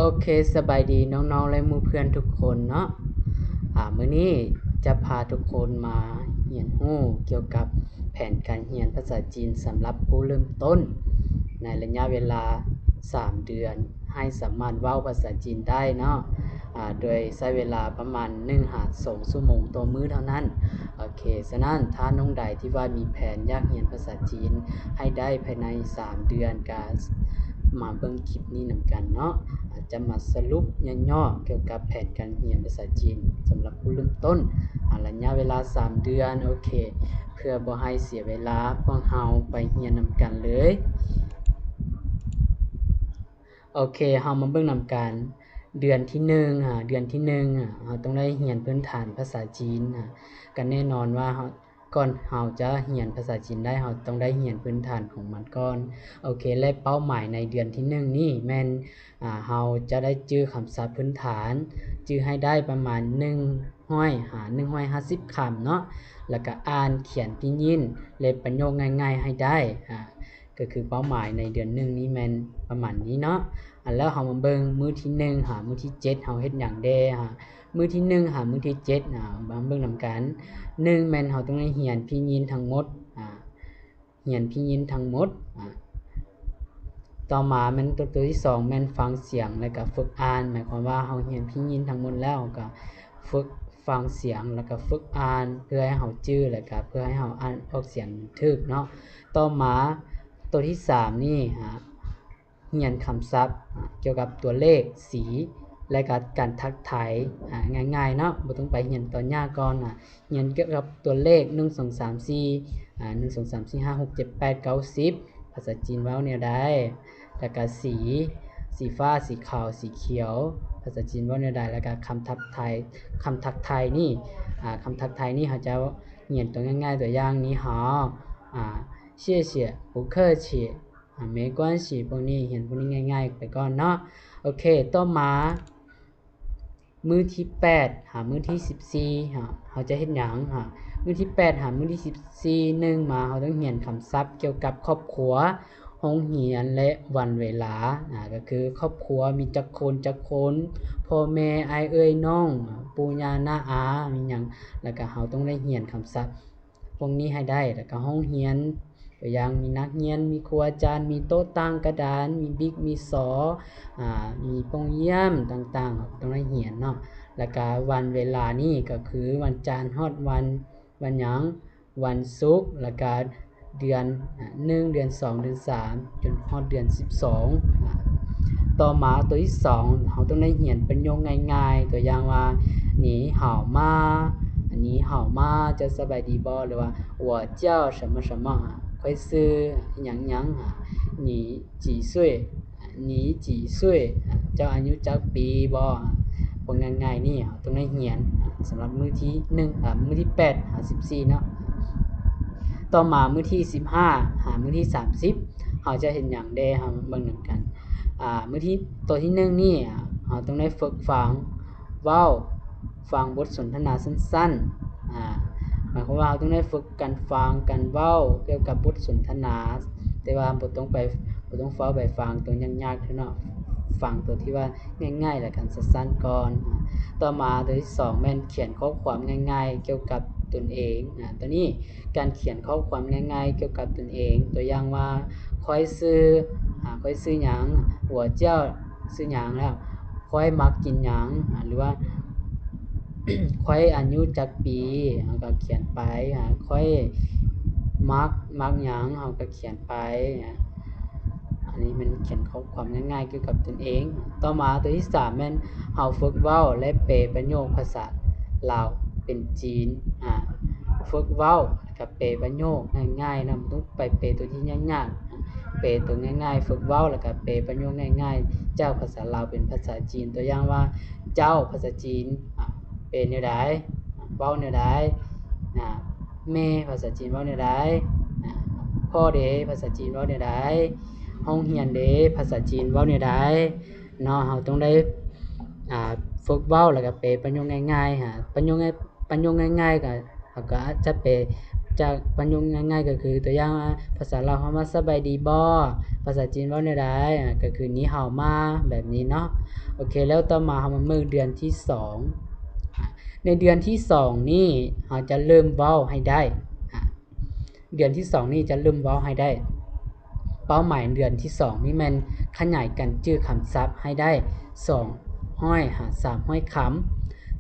ໂອເຄ ສະບາຍດີນ້ອງໆ ແລະ ໝູ່ເພື່ອນທຸກຄົນເນາະ. ອາ ມື້ນີ້ຈະພາທຸກຄົນມາຮຽນຮູ້ກ່ຽວກັບແຜນການຮຽນພາສາຈີນສຳລັບຜູ້ເລີ່ມຕົ້ນ ໃນໄລຍະເວລາສາມເດືອນ ໃຫ້ສາມາດເວົ້າພາສາຈີນໄດ້ເນາະ ອາ ໂດຍໃຊ້ເວລາປະມານໜຶ່ງຫາສອງຊົ່ວໂມງຕໍ່ມື້ເທົ່ານັ້ນ. ໂອເຄ ສະນັ້ນ ຖ້ານ້ອງໃດທີ່ວ່າມີແຜນຢາກຮຽນພາສາຈີນໃຫ້ໄດ້ພາຍໃນສາມເດືອນ ກະມາເບິ່ງຄລິບນີ້ນຳກັນເນາະ. ອາ ຈະມາສະຫຼຸບຫຍໍ້ໆກ່ຽວກັບແຜນການຮຽນພາສາຈີນສຳລັບຜູ້ເລີ່ມຕົ້ນ ອາ ໄລຍະເວລາສາມເດືອນ. ໂອເຄ ເພື່ອບໍ່ໃຫ້ເສຍເວລາ ພວກເຮົາໄປຮຽນນຳກັນເລີຍ. ໂອເຄ ເຮົາມາເບິ່ງນຳກັນ ເດືອນທີໜຶ່ງ ອາ ເດືອນທີໜຶ່ງ ອາ ເຮົາຕ້ອງໄດ້ຮຽນພື້ນຖານພາສາຈີນ ອາ ກະແນ່ນອນວ່າເຮົາ ກ່ອນເຮົາຈະຮຽນພາສາຈີນໄດ້ ເຮົາຕ້ອງໄດ້ຮຽນພື້ນຖານຂອງມັນກ່ອນ. ໂອເຄ ແລະ ເປົ້າໝາຍໃນເດືອນທີໜຶ່ງນີ້ແມ່ນ ອາ ເຮົາຈະໄດ້ຈື່ຄຳສັບພື້ນຖານ ຈື່ໃຫ້ໄດ້ປະມານໜຶ່ງຮ້ອຍຫາໜຶ່ງຮ້ອຍຫ້າສິບຄຳເນາະ ແລ້ວກະອ່ານຂຽນພິນຍິນ ແລະ ປະໂຫຍກງ່າຍໆໃຫ້ໄດ້ ອາ ກໍຄືເປົ້າໝາຍໃນເດືອນໜຶ່ງນີ້ແມ່ນປະມານນີ້ເນາະ. ອາ ແລ້ວເຮົາມາເບິ່ງມື້ທີໜຶ່ງຫາມື້ທີເຈັດ ເຮົາເຮັດຫຍັງແດ່? ອາ ມື້ທີໜຶ່ງຫາມື້ທີເຈັດ ອາ ມາເບິ່ງນຳກັນ. ໜຶ່ງ ແມ່ນເຮົາຕ້ອງໄດ້ຮຽນພິນຍິນທັງໝົດ ອາ ຮຽນພິນຍິນທັງໝົດ ອາ ຕໍ່ມາແມ່ນຕົວ ຕົວທີສອງ ແມ່ນຟັງສຽງ ແລ້ວກະຝຶກອ່ານ ໝາຍຄວາມວ່າເຮົາຮຽນພິນຍິນທັງໝົດແລ້ວ ເຮົາກະຝຶກຟັງສຽງ ແລ້ວກະຝຶກອ່ານ ເພື່ອໃຫ້ເຮົາຈື່ ແລ້ວກະເພື່ອໃຫ້ເຮົາອ່ານອອກສຽງຖືກເນາະ. ຕໍ່ມາຕົວທີສາມນີ້ ອາ ຮຽນຄຳສັບ ອາ ກ່ຽວກັບຕົວເລກ ສີ ແລະກະການທັກທາຍ ອາ ງ່າຍໆເນາະ ບໍ່ຕ້ອງໄປຮຽນຕອນຍາກກ່ອນ ອາ ຮຽນກ່ຽວກັບຕົວເລກ ໜຶ່ງ ສອງ ສາມ ສີ່ ອາ ໜຶ່ງ ສອງ ສາມ ສີ່ ຫ້າ ຫົກ ເຈັດ ແປດ ເກົ້າ ສິບ ພາສາຈີນເວົ້າແນວໃດ? ແລ້ວກະສີ ສີຟ້າ ສີຂາວ ສີຂຽວ ພາສາຈີນເວົ້າແນວໃດ? ແລ້ວກະຄຳທັກທາຍ ຄຳທັກທາຍນີ້ ອາ ຄຳທັກທາຍນີ້ເຮົາຈະຮຽນຕົວງ່າຍໆ ຕົວຢ່າງ 你好 ອາ 谢谢 不客气 ອາ 没关系 ພວກນີ້ ຮຽນພວກນີ້ງ່າຍໆໄປກ່ອນເນາະ. ໂອເຄ ຕໍ່ມາ ມື້ທີແປດຫາມື້ທີສິບສີ່ ເຮົາ ເຮົາຈະເຮັດຫຍັງ? ອາ ມື້ທີແປດຫາມື້ທີສິບສີ່ ໜຶ່ງມາ ເຮົາຕ້ອງຮຽນຄຳສັບກ່ຽວກັບຄອບຄົວ, ໂຮງຮຽນ ແລະ ວັນເວລາ. ອາ ກໍຄືຄອບຄົວມີຈັກຄົນ ຈັກຄົນ, ພໍ່ແມ່, ອ້າຍເອື້ອຍນ້ອງ, ປູ່ຍ່ານ້າອາ ມີຫຍັງ, ແລ້ວກໍເຮົາຕ້ອງໄດ້ຮຽນຄຳສັບ ພວກນີ້ໃຫ້ໄດ້ ແລ້ວກໍຫ້ອງຮຽນ ຕົວຢ່າງ ມີນັກຮຽນ ມີຄູອາຈານ ມີໂຕະຕັ້ງກະດານ ມີບິກ ມີສໍ ອາ ມີປ່ອງຢ້ຽມຕ່າງໆ ຕ້ອງໄດ້ຮຽນເນາະ. ແລ້ວກະວັນເວລານີ້ກໍຄືວັນຈັນຮອດວັນ ວັນຫຍັງ? ວັນສຸກ ແລ້ວກະເດືອນ ອາ ໜຶ່ງ ເດືອນສອງ ເດືອນສາມ ຈົນຮອດເດືອນສິບສອງ. ອາ ຕໍ່ມາຕົວທີສອງ ເຮົາຕ້ອງໄດ້ຮຽນປະໂຫຍກງ່າຍໆ ຕົວຢ່າງວ່າ 你好吗 你好吗 ເຈົ້າສະບາຍດີບໍ່ ຫຼືວ່າ 我叫什么什么 ຂ້ອຍຊື່ຫຍັງຫຍັງ 你几岁 你几岁 ເຈົ້າອາຍຸຈັກປີບໍ່. ພວກງ່າຍໆນີ້ເຮົາຕ້ອງໄດ້ຮຽນ ສຳລັບມື້ທີໜຶ່ງ ອາ ມື້ທີແປດຫາສິບສີ່ເນາະ. ຕໍ່ມາມື້ທີສິບຫ້າຫາມື້ທີສາມສິບ ເຮົາຈະເຮັດຫຍັງແດ່ ເຮົາເບິ່ງນຳກັນ. ອາ ມື້ທີ ຕົວທີໜຶ່ງນີ້ ເຮົາຕ້ອງໄດ້ຝຶກຟັງເວົ້າ ຟັງບົດສົນທະນາສັ້ນໆ ອາ ໝາຍຄວາມວ່າເຮົາຕ້ອງໄດ້ຝຶກການຟັງ ການເວົ້າກ່ຽວກັບບົດສົນທະນາ ແຕ່ວ່າບໍ່ຕ້ອງໄປ ບໍ່ຕ້ອງຟ້າວໄປຟັງຕົວຍາກໆເທື່ອເນາະ ຟັງຕົວທີ່ວ່າງ່າຍໆ ແລະ ການສັ້ນໆກ່ອນ. ອາ ຕໍ່ມາຕົວທີສອງແມ່ນຂຽນຂໍ້ຄວາມງ່າຍໆກ່ຽວກັບຕົນເອງ. ອາ ຕົວນີ້ ການຂຽນຂໍ້ຄວາມງ່າຍໆກ່ຽວກັບຕົນເອງ ຕົວຢ່າງວ່າ ຂ້ອຍຊື່ ອາ ຂ້ອຍຊື່ຫຍັງ ຫົວເຈົ້າຊື່ຫຍັງ ແລ້ວຂ້ອຍມັກກິນຫຍັງ ອາ ຫຼືວ່າ ຂ້ອຍອາຍຸຈັກປີ ເຮົາກໍຂຽນໄປ ອາ ຂ້ອຍມັກ ມັກຫຍັງ ເຮົາກໍຂຽນໄປ. ອາ ອັນນີ້ແມ່ນຂຽນຂໍ້ຄວາມງ່າຍໆກ່ຽວກັບຕົນເອງ. ຕໍ່ມາຕົວທີສາມແມ່ນເຮົາຝຶກເວົ້າ ແລະ ແປປະໂຫຍກພາສາລາວເປັນຈີນ ອາ ຝຶກເວົ້າ ແລ້ວກໍແປປະໂຫຍກງ່າຍໆນຳ ບໍ່ຕ້ອງໄປແປຕົວທີ່ຍາກໆ ແປຕົວງ່າຍໆ ຝຶກເວົ້າ ແລ້ວກໍແປປະໂຫຍກງ່າຍໆ ຈາກພາສາລາວເປັນພາສາຈີນ. ຕົວຢ່າງວ່າ ເຈົ້າ ພາສາຈີນ ອາ ເປັນແນວໃດ? ເວົ້າແນວໃດ? ອາ ແມ່ ພາສາຈີນເວົ້າແນວໃດ? ອາ ພໍ່ເດ ພາສາຈີນເວົ້າແນວໃດ? ໂຮງຮຽນເດ ພາສາຈີນເວົ້າແນວໃດ? ເນາະ ເຮົາຕ້ອງໄດ້ ອາ ຝຶກເວົ້າ ແລ້ວກໍແປປະໂຫຍກງ່າຍໆ ອາ ປະໂຫຍກງ່າຍ ປະໂຫຍກງ່າຍໆ ກໍ ເຮົາກໍອາດຈະແປ ຈາກປະໂຫຍກງ່າຍໆ ກໍຄືຕົວຢ່າງວ່າ ພາສາລາວເຮົາວ່າ ສະບາຍດີບໍ? ພາສາຈີນເວົ້າແນວໃດ? ອາ ກໍຄື 你好吗? ແບບນີ້ເນາະ. ໂອເຄ ແລ້ວຕໍ່ມາເຮົາມາເບິ່ງເດືອນທີສອງ. ອາ ໃນເດືອນທີສອງນີ້ ເຮົາຈະເລີ່ມເວົ້າໃຫ້ໄດ້. ອາ ເດືອນທີສອງນີ້ຈະເລີ່ມເວົ້າໃຫ້ໄດ້. ເປົ້າໝາຍເດືອນທີສອງນີ້ແມ່ນຂະຫຍາຍການຈື່ຄຳສັບໃຫ້ໄດ້ສອງຮ້ອຍຫາສາມຮ້ອຍຄຳ,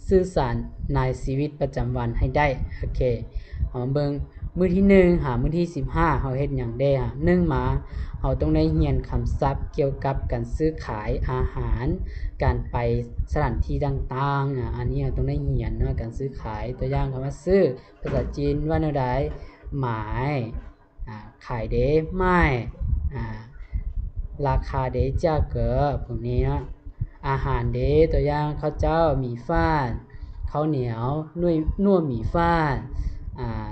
ສື່ສານໃນຊີວິດປະຈຳວັນໃຫ້ໄດ້. ໂອເຄ ເຮົາມາເບິ່ງມື້ທີໜຶ່ງຫາມື້ທີສິບຫ້າ ເຮົາເຮັດຫຍັງແດ່? ໜຶ່ງມາ ເຮົາຕ້ອງໄດ້ຮຽນຄຳສັບກ່ຽວກັບການຊື້ຂາຍອາຫານ, ການໄປສະຖານທີ່ຕ່າງໆ. ອາ ອັນນີ້ເຮົາຕ້ອງໄດ້ຮຽນເນາະ ການຊື້ຂາຍ. ຕົວຢ່າງຄຳວ່າຊື້ ພາສາຈີນວ່າແນວໃດ? 买. ອາ ขายເດ 卖. ອາ ລາຄາເດ 价格 ພວກນີ້ເນາະ. ອາຫານເດ ຕົວຢ່າງ ເຂົ້າເຈົ້າ 米饭, ເຂົ້າໜຽວ 糯ວຍ 糯ວ米饭. ອາ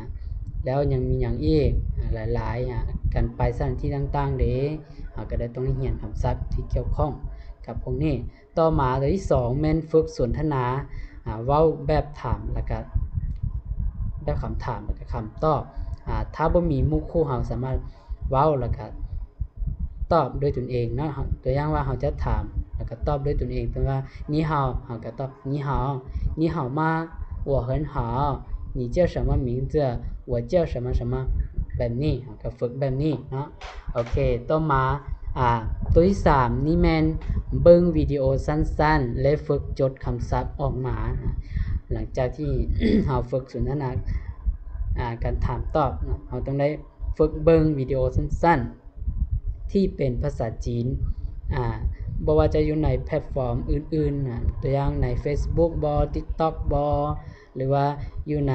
ແລ້ວຍັງມີຫຍັງອີກ? ອາ ຫຼາຍໆ. ອາ ການໄປສະຖານທີ່ຕ່າງໆເດ ເຮົາກໍໄດ້ຕ້ອງຮຽນຄຳສັບທີ່ກ່ຽວຂ້ອງກັບພວກນີ້. ຕໍ່ມາຕົວທີສອງແມ່ນຝຶກສົນທະນາ ອາ ເວົ້າແບບຖາມ ແລ້ວກະ ແບບຄຳຖາມ ແລ້ວກະຄຳຕອບ. ອາ ຖ້າບໍ່ມີໝູ່ຄູ່ ເຮົາສາມາດເວົ້າ ແລ້ວກະຕອບດ້ວຍຕົນເອງເນາະ. ຕົວຢ່າງວ່າເຮົາຈະຖາມ ແລ້ວກະຕອບດ້ວຍຕົນເອງ. ເຊັ່ນວ່າ 你好 ເຮົາກະຕອບ 你好. 你好吗? 我很好. 你叫什么名字? 我叫什么什么. ແບບນີ້ ເຮົາກະຝຶກແບບນີ້ເນາະ. ໂອເຄ ຕໍ່ມາ ອາ ຕົວທີສາມນີ້ແມ່ນເບິ່ງວິດີໂອສັ້ນໆ ແລະ ຝຶກຈົດຄຳສັບອອກມາ. ຫຼັງຈາກທີ່ເຮົາຝຶກສົນທະນາ ອາ ການຖາມຕອບເນາະ ເຮົາຕ້ອງໄດ້ຝຶກເບິ່ງວິດີໂອສັ້ນໆ ທີ່ເປັນພາສາຈີນ ອາ ບໍ່ວ່າຈະຢູ່ໃນແພລດຟອມອື່ນໆ ອາ ຕົວຢ່າງໃນເຟສບຸກບໍ ຕິກຕັອກບໍ ຫຼືວ່າຢູ່ໃນ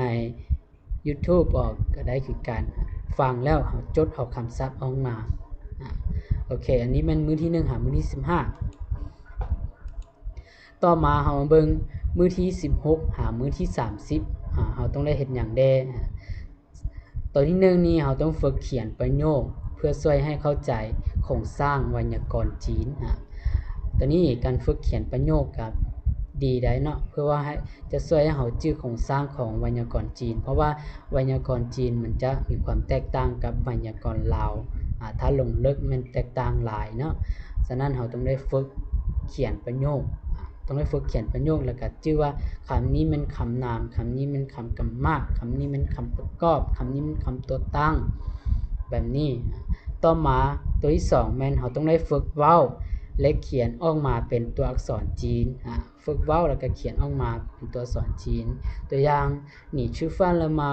ຢູທູບ ກໍໄດ້ຄືກັນ. ຟັງແລ້ວເຮົາຈົດເອົາຄຳສັບອອກມາ. ອາ ໂອເຄ ອັນນີ້ແມ່ນມື້ທີໜຶ່ງຫາມື້ທີສິບຫ້າ. ຕໍ່ມາເຮົາມາເບິ່ງມື້ທີສິບຫົກຫາມື້ທີສາມສິບ ອາ ເຮົາຕ້ອງໄດ້ເຮັດຫຍັງແດ່? ຕົວທີໜຶ່ງນີ້ເຮົາຕ້ອງຝຶກຂຽນປະໂຫຍກ ເພື່ອຊ່ວຍໃຫ້ເຂົ້າໃຈໂຄງສ້າງໄວຍາກອນຈີນ. ອາ ຕົວນີ້ການຝຶກຂຽນປະໂຫຍກກໍດີໄດ໋ເນາະ ເພື່ອວ່າໃຫ້ ຈະຊ່ວຍໃຫ້ເຮົາຈື່ໂຄງສ້າງຂອງໄວຍາກອນຈີນ ເພາະວ່າໄວຍາກອນຈີນມັນຈະມີຄວາມແຕກຕ່າງກັບໄວຍາກອນລາວ. ອາ ຖ້າລົງເລິກແມ່ນແຕກຕ່າງຫຼາຍເນາະ. ສະນັ້ນເຮົາຕ້ອງໄດ້ຝຶກຂຽນປະໂຫຍກ ອາ ຕ້ອງໄດ້ຝຶກຂຽນປະໂຫຍກ ແລ້ວກໍຈື່ວ່າຄຳນີ້ແມ່ນຄຳນາມ, ຄຳນີ້ແມ່ນຄຳກຳມະ, ຄຳນີ້ແມ່ນຄຳປະກອບ, ຄຳນີ້ແມ່ນຄຳຕົວຕັ້ງ ແບບນີ້. ຕໍ່ມາຕົວທີສອງແມ່ນເຮົາຕ້ອງໄດ້ຝຶກເວົ້າ ແລະ ຂຽນອອກມາເປັນຕົວອັກສອນຈີນ. ອາ ຝຶກເວົ້າແລ້ວກໍຂຽນອອກມາເປັນຕົວອັກສອນຈີນ. ຕົວຢ່າງ 你吃饭了吗?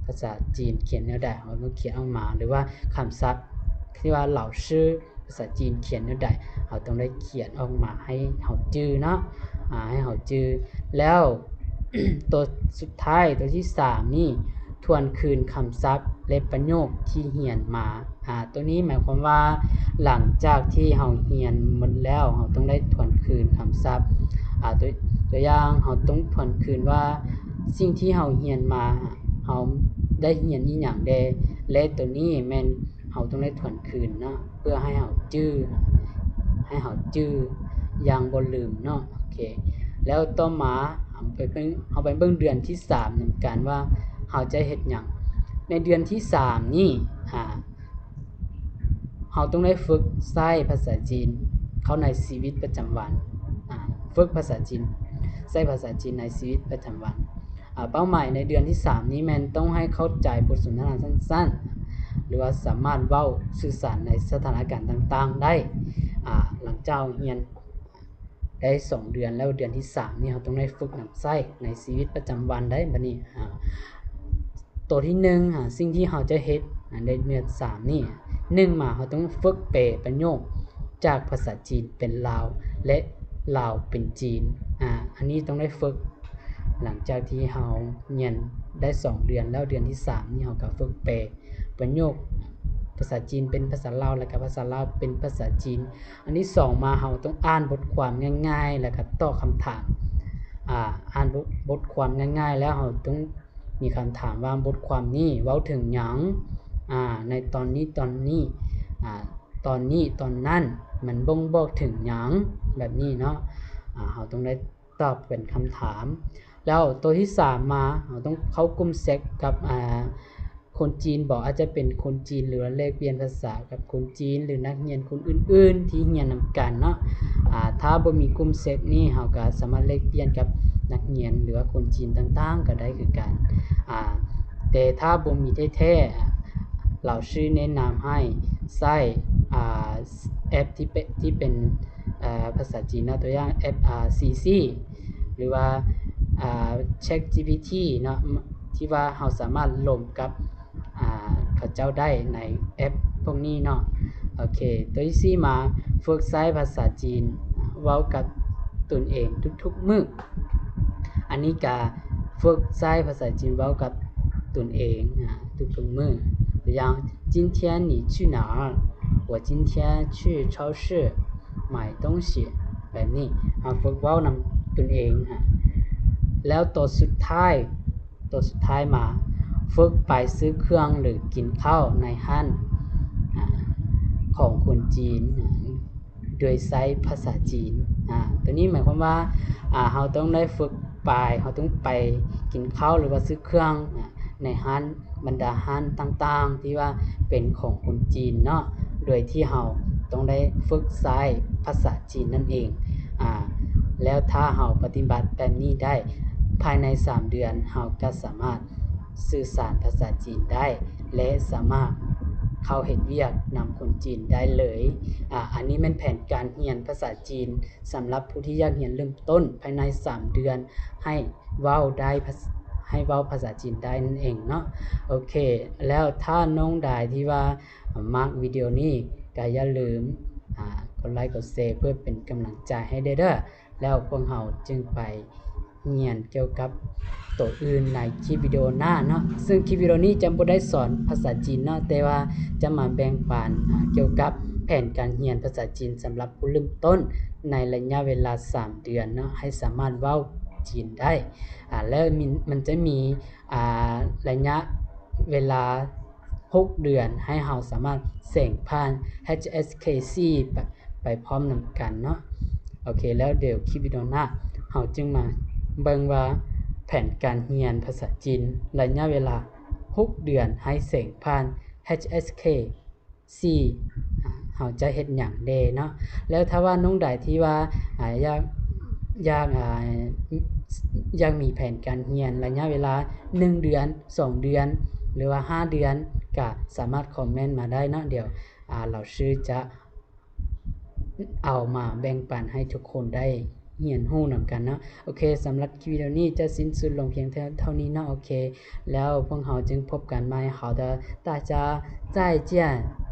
ພາສາຈີນຂຽນແນວໃດ ເຮົາຕ້ອງຂຽນອອກມາ ຫຼືວ່າຄຳສັບທີ່ວ່າ 老师 ພາສາຈີນຂຽນແນວໃດ ເຮົາຕ້ອງໄດ້ຂຽນອອກມາໃຫ້ເຮົາຈື່ເນາະ ອາ ໃຫ້ເຮົາຈື່. ແລ້ວ ຕົວສຸດທ້າຍ ຕົວທີສາມນີ້ ທວນຄືນຄຳສັບ ແລະ ປະໂຫຍກທີ່ຮຽນມາ. ອາ ຕົວນີ້ໝາຍຄວາມວ່າ ຫຼັງຈາກທີ່ເຮົາຮຽນໝົດແລ້ວ ເຮົາຕ້ອງໄດ້ທວນຄືນຄຳສັບ. ອາ ຕົວ ຕົວຢ່າງ ເຮົາຕ້ອງທວນຄືນວ່າ ສິ່ງທີ່ເຮົາຮຽນມາ ເຮົາໄດ້ຮຽນອີ່ຫຍັງແດ່ ແລະ ຕົວນີ້ແມ່ນເຮົາຕ້ອງໄດ້ທວນຄືນເນາະ ເພື່ອໃຫ້ເຮົາຈື່ ໃຫ້ເຮົາຈື່ຢ່າງບໍ່ລືມເນາະ. ໂອເຄ ແລ້ວຕໍ່ມາ ເຮົາໄປເບິ່ງ ເຮົາໄປເບິ່ງເດືອນທີສາມນຳກັນວ່າເຮົາຈະເຮັດຫຍັງ. ໃນເດືອນທີສາມນີ້ ອາ ເຮົາຕ້ອງໄດ້ຝຶກໃຊ້ພາສາຈີນເຂົ້າໃນຊີວິດປະຈຳວັນ. ອາ ຝຶກພາສາຈີນ ໃຊ້ພາສາຈີນໃນຊີວິດປະຈຳວັນ. ອາ ເປົ້າໝາຍໃນເດືອນທີສາມນີ້ແມ່ນຕ້ອງໃຫ້ເຂົ້າໃຈບົດສົນທະນາສັ້ນໆ ຫຼືວ່າສາມາດເວົ້າສື່ສານໃນສະຖານະການຕ່າງໆໄດ້. ອາ ຫຼັງຈາກຮຽນ ໄດ້ສອງເດືອນແລ້ວ ເດືອນທີສາມນີ້ເຮົາຕ້ອງໄດ້ຝຶກນຳໃຊ້ໃນຊີວິດປະຈຳວັນໄດ້. ບັດນີ້ ອາ ໂຕທີໜຶ່ງ ອາ ສິ່ງທີ່ເຮົາຈະເຮັດ ອາ ໃນເດືອນສາມນີ້ ໜຶ່ງມາ ເຮົາຕ້ອງຝຶກແປປະໂຫຍກຈາກພາສາຈີນເປັນລາວ ແລະ ລາວເປັນຈີນ. ອາ ອັນນີ້ຕ້ອງໄດ້ຝຶກ ຫຼັງຈາກທີ່ເຮົາຮຽນໄດ້ສອງເດືອນແລ້ວ ເດືອນທີສາມນີ້ເຮົາກໍຝຶກແປ ປະໂຫຍກພາສາຈີນເປັນພາສາລາວ ແລ້ວກໍພາສາລາວເປັນພາສາຈີນ. ອັນທີສອງມາ ເຮົາຕ້ອງອ່ານບົດຄວາມງ່າຍໆ ແລ້ວກໍຕອບຄຳຖາມ. ອາ ອ່ານບົດ ບົດຄວາມງ່າຍໆ ແລ້ວເຮົາຕ້ອງມີຄຳຖາມວ່າ ບົດຄວາມນີ້ເວົ້າເຖິງຫຍັງ? ອາ ໃນຕອນນີ້ ຕອນນີ້ ອາ ຕອນນີ້ ຕອນນັ້ນ ມັນບົ່ງບອກເຖິງຫຍັງ? ແບບນີ້ເນາະ. ອາ ເຮົາຕ້ອງໄດ້ ຕອບເປັນຄຳຖາມ. ແລ້ວໂຕທີສາມມາ ເຮົາຕ້ອງເຂົ້າກຸ່ມແຊັດກັບ ອາ ໂຄ ຄົນຈີນບໍ ອາດຈະເປັນຄົນຈີນ ຫຼືວ່າແລກປ່ຽນພາສາກັບຄົນຈີນ ຫຼືນັກຮຽນຄົນອື່ນໆທີ່ຮຽນນຳກັນເນາະ. ອາ ຖ້າບໍ່ມີກຸ່ມແຊັດນີ້ ເຮົາກໍສາມາດແລກປ່ຽນກັບນັກຮຽນ ຫຼືວ່າຄົນຈີນຕ່າງໆກໍໄດ້ຄືກັນ. ອາ ແຕ່ຖ້າບໍ່ມີແທ້ໆ ລາວຊື່ແນະນຳໃຫ້ໃຊ້ ອາ ແອັບທີ່ເປັນ ທີ່ເປັນ ອາ ພາສາຈີນເນາະ, ຕົວຢ່າງແອັບ ອາ ຊີຊີ ຫຼືວ່າ ອາ ChatGPT ເນາະ ທີ່ວ່າເຮົາສາມາດລົມກັບ ອາ ເຂົາເຈົ້າໄດ້ໃນແອັບພວກນີ້ເນາະ. ໂອເຄ ຕົວທີສີ່ມາ ຝຶກໃຊ້ພາສາຈີນເວົ້າກັບຕົນເອງທຸກໆມື້. ອັນນີ້ກະຝຶກໃຊ້ພາສາຈີນເວົ້າກັບຕົນເອງ ອາ ທຸກໆມື້. ຕົວຢ່າງ 今天你去哪儿? 我今天去超市买东西 ແບບນີ້ ເຮົາຝຶກເວົ້ານຳຕົນເອງ. ອາ ແລ້ວຕົວສຸດທ້າຍ ຕົວສຸດທ້າຍມາ ຝຶກໄປຊື້ເຄື່ອງ ຫຼື ກິນເຂົ້າໃນຮ້ານ ອາ ຂອງຄົນຈີນ ໂດຍໃຊ້ພາສາຈີນ. ອາ ຕົວນີ້ໝາຍຄວາມວ່າ ອາ ເຮົາຕ້ອງໄດ້ຝຶກໄປ ເຮົາຕ້ອງໄປກິນເຂົ້າ ຫຼືວ່າຊື້ເຄື່ອງ ອາ ໃນຮ້ານ ບັນດາຮ້ານຕ່າງໆທີ່ວ່າເປັນຂອງຄົນຈີນເນາະ ໂດຍທີ່ເຮົາຕ້ອງໄດ້ຝຶກໃຊ້ພາສາຈີນນັ້ນເອງ. ອາ ແລ້ວຖ້າເຮົາປະຕິບັດແບບນີ້ໄດ້ ພາຍໃນສາມເດືອນ ເຮົາກໍສາມາດສື່ສານພາສາຈີນໄດ້ ແລະ ສາມາດເຂົ້າເຮັດວຽກນຳຄົນຈີນໄດ້ເລີຍ. ອາ ອັນນີ້ແມ່ນແຜນການຮຽນພາສາຈີນ ສຳລັບຜູ້ທີ່ຢາກຮຽນເລີ່ມຕົ້ນ ພາຍໃນສາມເດືອນ ໃຫ້ເວົ້າໄດ້ພາສ- ໃຫ້ເວົ້າພາສາຈີນໄດ້ນັ້ນເອງເນາະ. ໂອເຄ ແລ້ວຖ້ານ້ອງໃດທີ່ວ່າມັກວິດີໂອນີ້ ກໍຢ່າລືມ ອາ ກົດໄລກົດແຊເພື່ອເປັນກຳລັງໃຈໃຫ້ແດ່ເດີ. ແລ້ວພວກເຮົາຈຶ່ງໄປຮຽນກ່ຽວກັບໂຕອື່ນໃນຄລິບວິດີໂອໜ້າເນາະ. ເຊິ່ງຄລິບວິດີໂອນີ້ຈະບໍ່ໄດ້ສອນພາສາຈີນເນາະ, ແຕ່ວ່າຈະມາແບ່ງປັນ ອາ ກ່ຽວກັບແຜນການຮຽນພາສາຈີນສຳລັບຜູ້ເລີ່ມຕົ້ນ ໃນໄລຍະເວລາສາມເດືອນເນາະ ໃຫ້ສາມາດເວົ້າຈີນໄດ້. ອາ ແລ້ວມີ- ມັນຈະມີ ອາ ໄລຍະເວລາຫົກເດືອນ ໃຫ້ເຮົາສາມາດແສງຜ່ານ HSK ສີ່ ໄປ ໄປພ້ອມນຳກັນເນາະ. ໂອເຄ ແລ້ວດຽວຄລິບວິດີໂອໜ້າ ເຮົາຈຶ່ງມາເບິ່ງວ່າແຜນການຮຽນພາສາຈີນ ໄລຍະເວລາຫົກເດືອນ ໃຫ້ແສງຜ່ານ HSK ສີ່ ເຮົາຈະເຮັດຫຍັງແດ່ເນາະ. ແລ້ວຖ້າວ່ານ້ອງໃດທີ່ວ່າ ອາ ຢາກ ຢາກ ອາ ຢາກມີແຜນການຮຽນໄລຍະເວລາໜຶ່ງເດືອນ ສອງເດືອນ ຫຼືວ່າຫ້າເດືອນ ກະສາມາດຄອມເມັນມາໄດ້ເນາະ. ດຽວ ອາ ລາວຊື່ຈະເອົາມາແບ່ງປັນໃຫ້ທຸກຄົນໄດ້ຮຽນຮູ້ນຳກັນເນາະ. ໂອເຄ ສຳລັບຄລິບວິດີໂອນີ້ຈະສິ້ນສຸດລົງພຽງເທົ່າ ເທົ່ານີ້ເນາະ. ໂອເຄ ແລ້ວພວກເຮົາຈຶ່ງພົບກັນໃໝ່. 好的，大家再见。